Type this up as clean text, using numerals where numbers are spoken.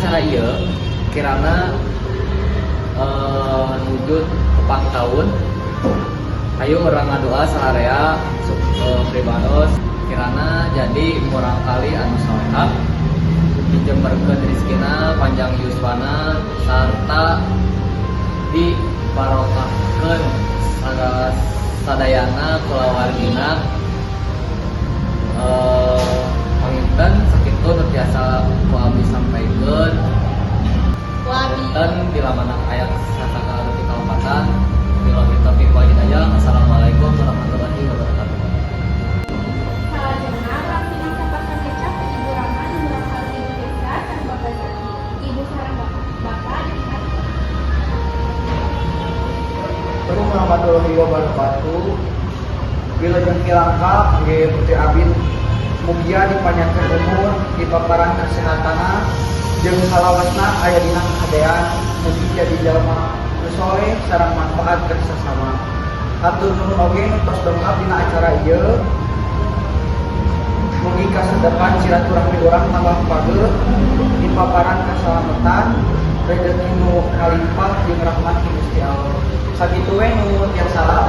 acara ieu kirana nuju tepang tahun. Ayo urang ngadoa sararea pribados kirana jadi murangkalih anu soleha, dijemberkeun rezekina, panjang yuswana, sarta dibarokahkeun sadayana kulawargina. Panginten sakitu nu tiasa ku abdi sampaikeun. Punten bila mana aya sakali kalepatan. Billahi taufiq wal hidayah. Assalamualaikum warahmatullahi wabarakatuh. Salajengna langsung sapasang kecap ke Ibu Rama dan murangkalih Ibu Tirsa sareng Bapak Zaki. Ibu sareng Bapak ditingkat. Assalamualaikum warahmatullahi wabarakatuh. Wilujeng milangkah kangge putri abdi, mugia dipanjangkeun umur, dipaparan kesehatanna, jeung salawasna aya dina kahadean. Mugi jadi jalma nu soleh sareng manfaat keur sasama. Hatur nuhun oge nu tos dongkap dina acara ieu. Mugi kasadepan silaturahmi urang tambah pageuh, dipaparan kasalamatan, rezeki nu kalimpah jeung rahmat ti Gusti Allah. Sakitu we nu tiasa.